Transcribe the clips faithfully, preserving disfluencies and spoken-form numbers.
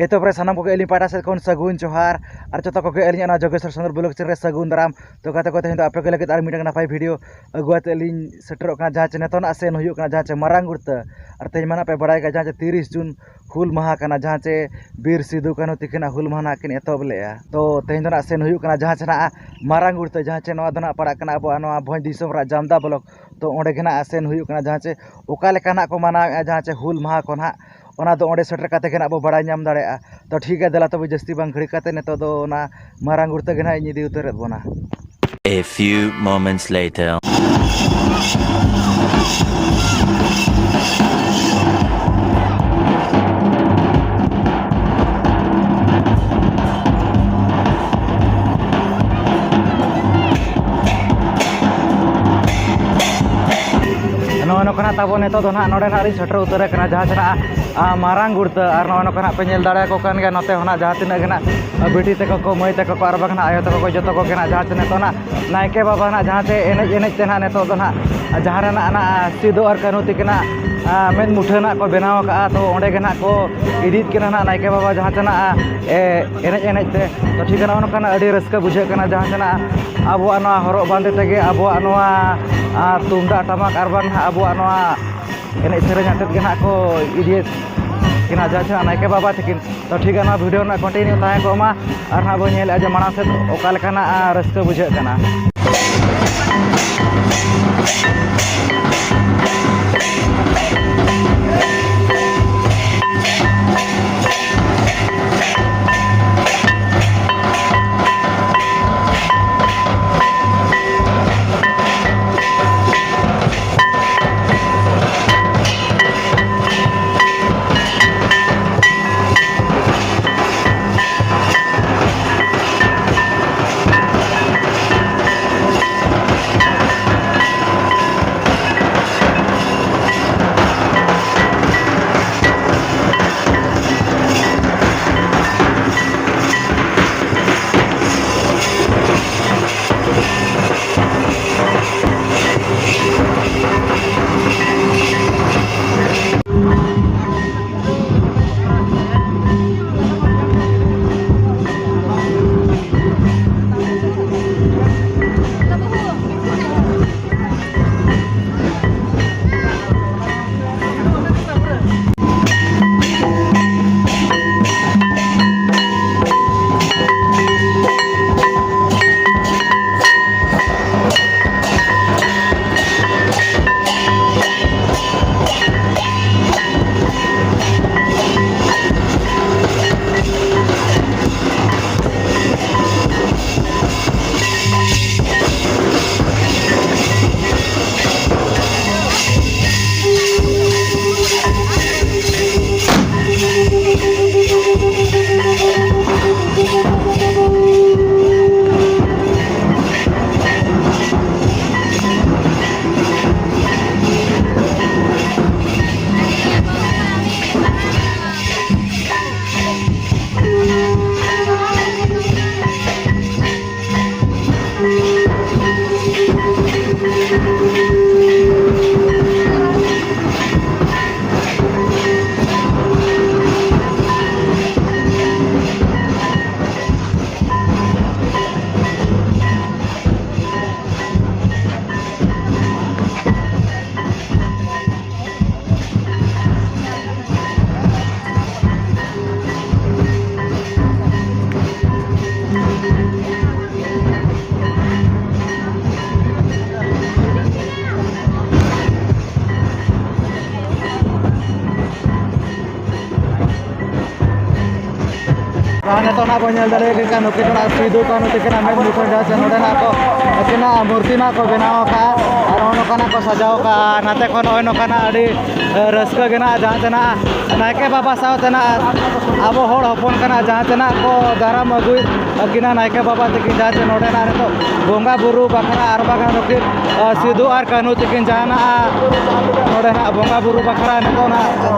ᱮᱛᱚᱦᱚᱵ ᱨᱮ ᱥᱟᱱᱟᱢ ᱠᱚᱜᱮ ᱟᱹᱞᱤᱧ ᱯᱟᱦᱴᱟ ᱥᱮᱫ ᱠᱷᱚᱱ ᱥᱟᱹᱜᱩᱱ ᱡᱚᱦᱟᱨ, ᱟᱨ ᱡᱚᱛᱚ ᱠᱚᱜᱮ ᱟᱹᱞᱤᱧᱟᱜ ᱱᱚᱣᱟ ᱡᱳᱜᱮᱥᱣᱚᱨ ᱥᱚᱸᱫᱽᱨᱚ vlog channel ᱨᱮ ᱥᱟᱹᱜᱩᱱ ᱫᱟᱨᱟᱢ᱾ ᱛᱚ ᱜᱟᱛᱮ ᱠᱚ, ᱛᱮᱦᱮᱧ ᱫᱚ ᱟᱯᱮ ᱠᱚ ᱞᱟᱹᱜᱤᱫ ᱟᱨ ᱢᱤᱫᱴᱟᱝ ᱱᱟᱯᱟᱭ video ᱟᱹᱜᱩ ᱟᱛᱮ ᱞᱤᱧ ᱥᱮᱴᱮᱨᱚᱜ ᱠᱟᱱᱟ, ᱡᱟᱦᱟᱸ ᱪᱮ ᱱᱤᱛᱚᱜ ᱱᱟᱜ scene ᱦᱩᱭᱩᱜ ᱠᱟᱱᱟ, ᱡᱟᱦᱟᱸ ᱪᱮ ᱢᱟᱨᱟᱝ ᱜᱩᱲᱛᱟᱹ᱾ ᱟᱨ ᱛᱮᱦᱮᱧ ᱢᱟ ᱱᱟᱜ ᱯᱮ ᱵᱟᱲᱟᱭ ᱜᱮᱭᱟ, ᱡᱟᱦᱟᱸ ᱪᱮ ᱛᱤᱨᱤᱥ ᱡᱩᱱ ᱦᱩᱞ ᱢᱟᱦᱟ ᱠᱟᱱᱟ, ᱡᱟᱦᱟᱸ ᱪᱮ ᱵᱤᱨ ᱥᱤᱫᱩ ᱠᱟᱹᱱᱦᱩ ᱛᱤᱠᱤᱱᱟᱜ ᱦᱩᱞ ᱢᱟᱦᱟ ᱱᱟᱜ ᱠᱤᱱ ᱮᱛᱚᱦᱚᱵ ᱞᱮᱫᱼᱟ᱾ ᱛᱚ ᱛᱮᱦᱮᱧ ᱫᱚ ᱱᱟᱜ scene ᱦᱩᱭᱩᱜ ᱠᱟᱱᱟ, ᱡᱟᱦᱟᱸ ᱪᱮ ᱱᱟᱜ ᱢᱟᱨᱟᱝ ᱜᱩᱲᱛᱟᱹ, ᱡᱟᱦᱟᱸ ᱪᱮ ᱱᱚᱣᱟ ᱫᱚ ᱱᱟᱜ ᱯᱟᱲᱟᱜ ᱠᱟᱱᱟ ᱟᱵᱚᱣᱟᱜ ᱱᱚᱣᱟ ᱵᱷᱚᱸᱡᱽ ᱫᱤᱥᱚᱢ ᱨᱮᱱᱟᱜ ᱡᱟᱢᱫᱟ block᱾ ᱛᱚ ᱚᱸᱰᱮ ᱜᱮ ᱱᱟᱜ scene ᱦᱩᱭᱩᱜ ᱠᱟᱱᱟ, ᱡᱟᱦᱟᱸ ᱪᱮ ᱚᱠᱟ ᱞᱮᱠᱟ ᱱᱟᱜ ᱠᱚ ᱢᱟᱱᱟᱣᱮᱫᱼᱟ, ᱡᱟᱦᱟᱸ ᱪᱮ ᱦᱩᱞ ᱢᱟᱦᱟ ᱠᱚ ᱱᱟᱜ, ᱚᱱᱟ ᱫᱚ ᱚᱸᱰᱮ ᱥᱮᱴᱮᱨ ᱠᱟᱛᱮ ᱜᱮ ᱱᱟᱜ ᱵᱚ ᱵᱟᱲᱟᱭ ᱧᱟᱢ ᱫᱟᱲᱮᱭᱟᱜᱼᱟ᱾ ᱛᱚ ᱴᱷᱤᱠ ᱜᱮᱭᱟ, ᱫᱮᱞᱟ ᱛᱚᱵᱮ ᱡᱟᱹᱥᱛᱤ ᱵᱟᱝ ᱜᱷᱟᱹᱲᱤ ᱠᱟᱛᱮ ᱱᱤᱛᱚᱜ ᱫᱚ ᱚᱱᱟ ᱢᱟᱨᱟᱝ ᱜᱩᱲᱛᱟᱹ ᱜᱮ ᱱᱟᱜ ᱤᱧ ᱤᱫᱤ ᱩᱛᱟᱹᱨᱮᱫ ᱵᱚᱱᱟ᱾ A few moments later. ᱱᱚᱜᱼᱚᱭ ᱱᱚᱝᱠᱟ ᱱᱟᱜ ᱛᱟᱵᱚᱱ ᱱᱤᱛᱚᱜ ᱫᱚ ᱱᱟᱜ ᱱᱚᱰᱮ ᱱᱟᱜ ᱞᱤᱧ ᱥᱮᱴᱮᱨ ᱩᱛᱟᱹᱨ ᱟᱠᱟᱱᱟ, ᱡᱟᱦᱟᱸ ᱪᱮ ᱱᱟᱜ, ᱟ, ᱢᱟᱨᱟᱝ ᱜᱩᱲᱛᱟᱹ᱾ ᱟᱨ ᱱᱚᱜᱼᱚᱭ ᱱᱚᱝᱠᱟ ᱱᱟᱜ ᱯᱮ ᱧᱮᱞ ᱫᱟᱲᱮᱭᱟᱠᱚ ᱠᱟᱱ ᱜᱮᱭᱟ, ᱱᱚᱛᱮ ᱦᱚᱸ ᱱᱟᱜ ᱡᱟᱦᱟᱸ ᱛᱤᱱᱟᱹᱜ ᱜᱮ ᱱᱟᱜ, ᱟ, ᱵᱤᱴᱤ ᱛᱟᱠᱚ ᱠᱚ, ᱢᱟᱹᱭ ᱛᱟᱠᱚ ᱠᱚ, ᱟᱨ ᱵᱟᱝ ᱱᱟᱜ ᱟᱭᱳ ᱛᱟᱠᱚ ᱠᱚ, ᱡᱚᱛᱚ ᱠᱚᱜᱮ ᱱᱟᱜ ᱡᱟᱦᱟᱸ ᱪᱮ ᱱᱤᱛᱚᱜ ᱱᱟᱜ ᱱᱟᱭᱠᱮ ᱵᱟᱵᱟ ᱱᱟᱜ ᱡᱟᱦᱟᱸ ᱪᱮ ᱮᱱᱮᱡ ᱮᱱᱮᱡ ᱛᱮ ᱱᱟᱜ ᱱᱤᱛᱚᱜ ᱫᱚ ᱱᱟᱜ ᱡᱟᱦᱟᱸ ᱨᱮ ᱱᱟᱜ ᱱᱟᱜ ᱥᱤᱫᱩ ᱟᱨ ᱠᱟᱹᱱᱦᱩ ᱛᱤᱠᱤᱱᱟᱜ, ᱟ, ᱢᱮᱫ ᱢᱩᱴᱷᱟᱹᱱ ᱱᱟᱜ ᱠᱚ ᱵᱮᱱᱟᱣ ᱟᱠᱟᱫᱼᱟ, ᱛᱚ ᱚᱸᱰᱮ ᱜᱮ ᱱᱟᱜ ᱠᱚ ᱤᱫᱤᱭᱮᱫ ᱠᱤᱱᱟ ᱱᱟᱜ ᱱᱟᱭᱠᱮ ᱵᱟᱵᱟ ᱡᱟᱦᱟᱸ ᱪᱮ ᱱᱟᱜ, ᱮ, ᱮᱱᱮᱡ ᱮᱱᱮᱡ ᱛᱮ᱾ ᱛᱚ ᱴᱷᱤᱠ ᱜᱮᱭᱟ, ᱱᱚᱜᱼᱚ ᱱᱚᱝᱠᱟᱱᱟᱜ ᱟᱹᱰᱤ ᱨᱟᱹᱥᱠᱟᱹ ᱵᱩᱡᱷᱟᱹᱜ ᱠᱟᱱᱟ, ᱡᱟᱦᱟᱸ ᱪᱮ ᱱᱟᱜ ᱟᱵᱚᱣᱟᱜ ᱱᱚᱣᱟ ᱦᱚᱨᱚᱜ ᱵᱟᱸᱫᱮ ᱛᱮᱜᱮ ᱟᱵᱚᱣᱟᱜ ᱱᱚᱣᱟ, ᱟ, ᱛᱩᱢᱫᱟᱜ ᱴᱟᱢᱟᱠ ᱟᱨ ᱵᱟᱝ ᱱᱟᱜ ᱟᱵᱚᱣᱟᱜ ᱱᱚᱣᱟ ᱮᱱᱮᱡ ᱥᱮᱨᱮᱧ ᱟᱛᱮᱫ ᱜᱮ ᱱᱟᱜ ᱠᱚ ᱤᱫᱤᱭᱮᱫ ᱠᱤᱱᱟ, ᱡᱟᱦᱟᱸ ᱪᱮ ᱱᱟᱜ ᱱᱟᱭᱠᱮ ᱵᱟᱵᱟ ᱛᱤᱠᱤᱱ᱾ ᱛᱚ ᱴᱷᱤᱠ ᱜᱮᱭᱟ, ᱱᱚᱣᱟ video ᱨᱮᱱᱟᱜ continue ᱛᱟᱦᱮᱸ ᱠᱚᱜ ᱢᱟ, ᱟᱨ ᱱᱟᱜ ᱵᱚᱱ ᱧᱮᱞᱮᱫᱼᱟ ᱡᱮ ᱢᱟᱲᱟᱝ ᱥᱮᱫ ᱚᱠᱟ ᱞᱮᱠᱟᱱᱟᱜ, ᱟ, ᱨᱟᱹᱥᱠᱟᱹ ᱵᱩᱡᱷᱟᱹᱜ ᱠᱟᱱᱟ᱾ ᱟᱨ ᱱᱤᱛᱚᱜ ᱱᱟᱜ ᱵᱚᱱ ᱧᱮᱞ ᱫᱟᱲᱮᱭᱟᱜ ᱠᱟᱱ ᱱᱩᱠᱤᱱ ᱫᱚ ᱱᱟᱜ ᱥᱤᱫᱩ ᱠᱟᱹᱱᱦᱩ ᱛᱟᱹᱠᱤᱱᱟᱜ ᱢᱮᱫ ᱧᱩᱛᱩᱢ ᱡᱟᱦᱟᱸ ᱪᱮ ᱱᱚᱰᱮ ᱱᱟᱜ ᱠᱚ ᱟᱹᱠᱤᱱᱟᱜ ᱢᱩᱨᱛᱤ ᱱᱟᱜ ᱠᱚ ᱵᱮᱱᱟᱣ ᱟᱠᱟᱫᱼᱟ᱾ ᱟᱨ ᱱᱚᱜᱼᱚ ᱱᱚᱝᱠᱟᱱᱟᱜ ᱠᱚ ᱥᱟᱡᱟᱣ ᱟᱠᱟᱫᱼᱟ᱾ ᱱᱟᱛᱮ ᱠᱷᱚᱱ ᱱᱚᱜᱼᱚᱭ ᱱᱚᱝᱠᱟᱱᱟᱜ ᱟᱹᱰᱤ, ᱮ, ᱨᱟᱹᱥᱠᱟᱹ ᱜᱮ ᱱᱟᱜ ᱡᱟᱦᱟᱸ ᱪᱮ ᱱᱟᱜ ᱱᱟᱭᱠᱮ ᱵᱟᱵᱟ ᱥᱟᱶᱛᱮ ᱱᱟᱜ ᱟᱵᱚ ᱦᱚᱲ ᱦᱚᱯᱚᱱ ᱠᱟᱱᱟ ᱡᱟᱦᱟᱸ ᱪᱮ ᱱᱟᱜ ᱠᱚ ᱫᱟᱨᱟᱢ ᱟᱹᱜᱩᱭᱮᱫ ᱟᱹᱠᱤᱱᱟ ᱱᱟᱭᱠᱮ ᱵᱟᱵᱟ ᱛᱟᱹᱠᱤᱱ ᱡᱟᱦᱟᱸ ᱪᱮ ᱱᱚᱰᱮ ᱱᱟᱜ ᱱᱤᱛᱚᱜ ᱵᱚᱸᱜᱟ ᱵᱩᱨᱩ ᱵᱟᱠᱷᱨᱟ ᱟᱨ ᱵᱟᱝ ᱱᱩᱠᱤᱱ, ᱮ, ᱥᱤᱫᱩ ᱟᱨ ᱠᱟᱹᱱᱦᱩ ᱛᱟᱹᱠᱤᱱ ᱡᱟᱦᱟᱱᱟᱜ ᱱᱚᱰᱮ ᱱᱟᱜ ᱵᱚᱸᱜᱟ ᱵᱩᱨᱩ ᱵᱟᱠᱷᱨᱟ ᱱᱤᱛᱚᱜ ᱱᱟᱜ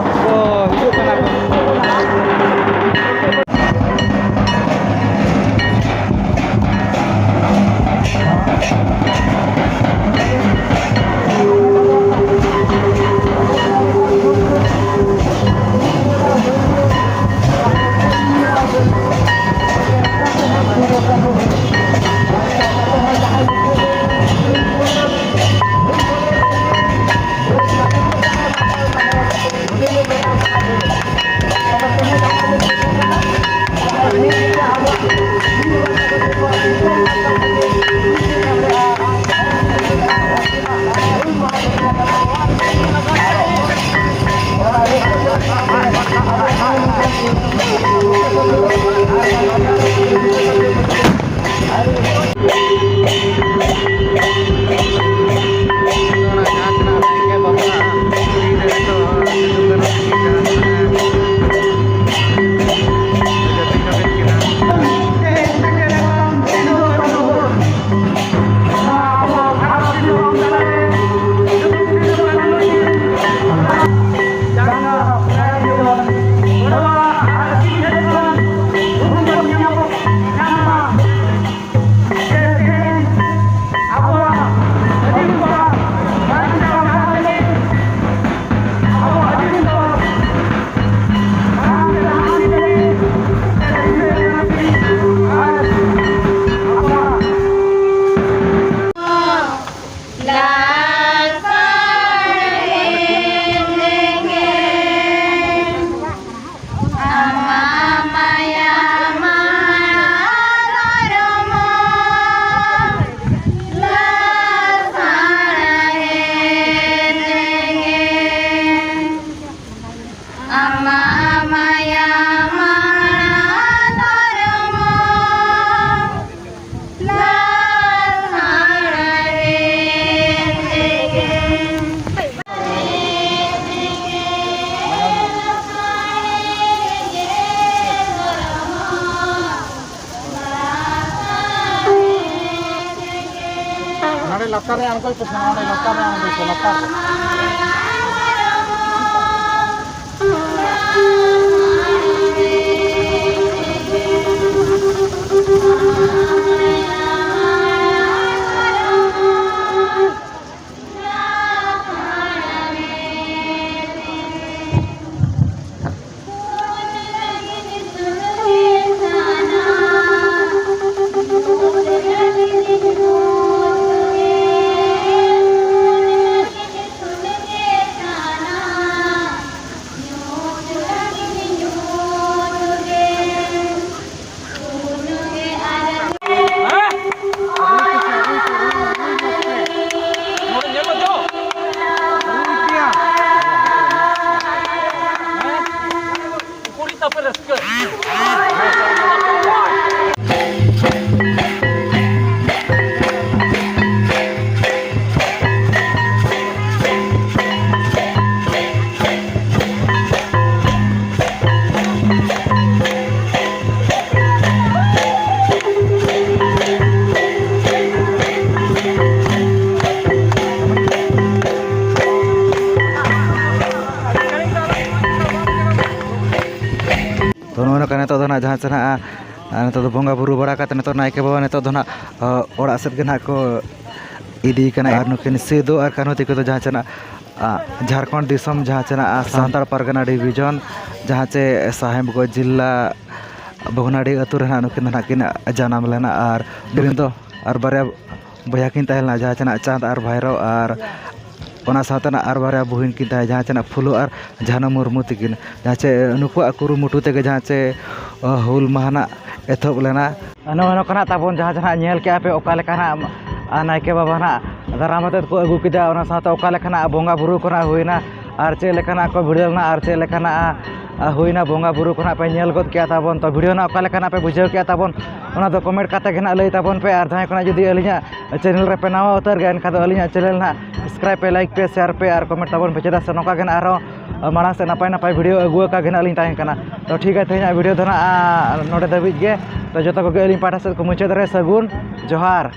ᱠᱚ ᱦᱤᱡᱩᱜ ᱠᱟᱱᱟ ᱠᱚ᱾ ᱞᱟᱛᱟᱨ ᱨᱮ ᱟᱬᱜᱚᱭ ᱯᱮᱥᱮ, ᱱᱚᱰᱮ ᱞᱟᱛᱟᱨ ᱨᱮ ᱟᱬᱜᱚᱭ ᱯᱮ, ᱞᱟᱛᱟᱨ ᱨᱮ᱾ ᱠᱩᱲᱤ ᱛᱟᱯᱮ ᱨᱟᱹᱥᱠᱟᱹ᱾ ᱛᱚ, ᱱᱚᱜᱼᱚᱭ ᱱᱚᱝᱠᱟ ᱱᱤᱛᱚᱜ ᱫᱚ ᱱᱟᱦᱟᱜ ᱡᱟᱦᱟᱸ ᱪᱮ ᱱᱟᱦᱟᱜ, ᱟᱨ ᱱᱤᱛᱚᱜ ᱫᱚ ᱵᱚᱸᱜᱟ ᱵᱩᱨᱩ ᱵᱟᱲᱟ ᱠᱟᱛᱮ ᱱᱤᱛᱚᱜ ᱱᱟᱭᱠᱮ ᱵᱟᱵᱟ ᱱᱤᱛᱚᱜ ᱫᱚ ᱱᱟᱦᱟᱜ, ᱚ, ᱚᱲᱟᱜ ᱥᱮᱫ ᱜᱮ ᱱᱟᱦᱟᱜ ᱠᱚ ᱤᱫᱤᱭᱮ ᱠᱟᱱᱟ᱾ ᱟᱨ ᱱᱩᱠᱤᱱ ᱥᱤᱫᱩ ᱟᱨ ᱠᱟᱹᱱᱦᱩ ᱛᱟᱹᱠᱤᱱ ᱫᱚ ᱡᱟᱦᱟᱸ ᱪᱮ ᱱᱟᱦᱟᱜ, ᱟ, ᱡᱷᱟᱲᱠᱷᱚᱸᱰ ᱫᱤᱥᱚᱢ ᱡᱟᱦᱟᱸ ᱪᱮ ᱱᱟᱦᱟᱜ ᱥᱟᱱᱛᱟᱲ ᱯᱟᱨᱜᱟᱱᱟ ᱰᱤᱵᱷᱤᱡᱚᱱ, ᱡᱟᱦᱟᱸ ᱪᱮ ᱥᱟᱦᱮᱵᱽᱜᱚᱸᱡᱽ ᱡᱤᱞᱟ ᱵᱷᱚᱜᱽᱱᱟᱰᱤ ᱟᱹᱛᱩ ᱨᱮ ᱱᱟᱦᱟᱜ ᱱᱩᱠᱤᱱ ᱫᱚ ᱱᱟᱦᱟᱜ ᱠᱤᱱ ᱡᱟᱱᱟᱢ ᱞᱮᱱᱟ᱾ ᱟᱨ ᱱᱩᱠᱤᱱ ᱫᱚ ᱟᱨ ᱵᱟᱨᱭᱟ ᱵᱚᱭᱦᱟ ᱠᱤᱱ ᱛᱟᱦᱮᱸ ᱞᱮᱱᱟ, ᱡᱟᱦᱟᱸ ᱪᱮ ᱱᱟᱦᱟᱜ ᱪᱟᱸᱫᱽ ᱟᱨ ᱵᱷᱟᱭᱨᱚ, ᱟᱨ ᱚᱱᱟ ᱥᱟᱶᱛᱮ ᱱᱟᱦᱟᱜ ᱟᱨ ᱵᱟᱨᱭᱟ ᱵᱩᱦᱤᱱ ᱠᱤᱱ ᱛᱟᱦᱮᱸ, ᱡᱟᱦᱟᱸ ᱪᱮ ᱱᱟᱦᱟᱜ ᱯᱷᱩᱞᱳ ᱟᱨ ᱡᱷᱟᱱᱚ ᱢᱩᱨᱢᱩ ᱛᱟᱹᱠᱤᱱ, ᱡᱟᱦᱟᱸ ᱪᱮ ᱱᱩᱠᱩᱣᱟᱜ ᱠᱩᱨᱩᱢᱩᱴᱩ ᱛᱮᱜᱮ ᱡᱟᱦᱟᱸ ᱪᱮ, ᱚ, ᱦᱩᱞ ᱢᱟᱦᱟ ᱱᱟᱦᱟᱜ ᱮᱛᱚᱦᱚᱵ ᱞᱮᱱᱟ᱾ ᱱᱚᱜᱼᱚᱭ ᱱᱚᱝᱠᱟ ᱱᱟᱦᱟᱜ ᱛᱟᱵᱚᱱ ᱡᱟᱦᱟᱸ ᱪᱮ ᱱᱟᱦᱟᱜ ᱧᱮᱞ ᱠᱮᱜᱼᱟ ᱯᱮ, ᱚᱠᱟ ᱞᱮᱠᱟ ᱱᱟᱦᱟᱜ, ᱟ, ᱱᱟᱭᱠᱮ ᱵᱟᱵᱟ ᱱᱟᱦᱟᱜ ᱫᱟᱨᱟᱢ ᱟᱛᱮᱫ ᱠᱚ ᱟᱹᱜᱩ ᱠᱮᱫᱟ, ᱚᱱᱟ ᱥᱟᱶᱛᱮ ᱚᱠᱟ ᱞᱮᱠᱟ ᱱᱟᱦᱟᱜ ᱵᱚᱸᱜᱟ ᱵᱩᱨᱩ ᱠᱚ ᱱᱟᱦᱟᱜ ᱦᱩᱭᱱᱟ, ᱟᱨ ᱪᱮᱫ ᱞᱮᱠᱟᱱᱟᱜ ᱠᱚ ᱵᱷᱤᱲᱟᱹᱣ ᱞᱮᱱᱟ, ᱟᱨ ᱪᱮᱫ ᱞᱮᱠᱟᱱᱟᱜ, ᱟ, ᱦᱩᱭᱱᱟ ᱵᱚᱸᱜᱟ ᱵᱩᱨᱩ ᱠᱚ ᱱᱟᱦᱟᱜ ᱯᱮ ᱧᱮᱞ ᱜᱚᱫ ᱠᱮᱜᱼᱟ ᱛᱟᱵᱚᱱ᱾ ᱛᱚ, ᱵᱷᱤᱰᱤᱭᱳ ᱱᱟᱦᱟᱜ ᱚᱠᱟ ᱞᱮᱠᱟᱱᱟᱜ ᱯᱮ ᱵᱩᱡᱷᱟᱹᱣ ᱠᱮᱜᱼᱟ ᱛᱟᱵᱚᱱ, ᱚᱱᱟ ᱫᱚ ᱠᱚᱢᱮᱱᱴ ᱠᱟᱛᱮ ᱜᱮ ᱱᱟᱦᱟᱜ ᱞᱟᱹᱭ ᱛᱟᱵᱚᱱ ᱯᱮ᱾ ᱟᱨ ᱡᱟᱦᱟᱸᱭ ᱠᱚ ᱱᱟᱦᱟᱜ ᱡᱩᱫᱤ ᱟᱹᱞᱤᱧᱟᱜ ᱪᱮᱱᱮᱞ ᱨᱮᱯᱮ ᱱᱟᱣᱟ ᱩᱛᱟᱹᱨ ᱜᱮᱭᱟ, ᱮᱱᱠᱷᱟᱱ ᱫᱚ ᱟᱹᱞᱤᱧᱟᱜ ᱪᱮᱱᱮᱞ ᱱᱟᱦᱟᱜ ᱥᱟᱵᱥᱠᱨᱟᱭᱤᱵᱽ ᱯᱮ, ᱞᱟᱭᱤᱠ ᱯᱮ, ᱥᱮᱭᱟᱨ ᱯᱮ ᱟᱨ ᱠᱚᱢᱮᱱᱴ ᱛᱟᱵᱚᱱ ᱯᱮ᱾ ᱪᱮᱫᱟᱜ ᱥᱮ ᱱᱚᱝᱠᱟ ᱜᱮ ᱱᱟᱦᱟᱜ ᱟᱨᱦᱚᱸ ᱢᱟᱲᱟᱝ ᱥᱮᱫ ᱱᱟᱯᱟᱭ ᱱᱟᱯᱟᱭ ᱵᱷᱤᱰᱤᱭᱳ ᱟᱹᱜᱩ ᱟᱠᱟ ᱜᱮ ᱱᱟᱦᱟᱜ ᱞᱤᱧ ᱛᱟᱦᱮᱸ ᱠᱟᱱᱟ᱾ ᱛᱚ, ᱴᱷᱤᱠ ᱜᱮᱭᱟ, ᱛᱮᱦᱮᱧᱟᱜ ᱵᱷᱤᱰᱤᱭᱳ ᱫᱚ ᱱᱟᱦᱟᱜ, ᱟ, ᱱᱚᱰᱮ ᱫᱷᱟᱹᱵᱤᱡ ᱜᱮ᱾ ᱛᱚ, ᱡᱚᱛᱚ ᱠᱚᱜᱮ ᱟᱹᱞᱤᱧ ᱯᱟᱦᱴᱟ ᱥᱮᱫ ᱠᱷᱚᱱ ᱢᱩᱪᱟᱹᱫ ᱨᱮ ᱥᱟᱹᱜᱩᱱ ᱡᱚᱦᱟᱨ᱾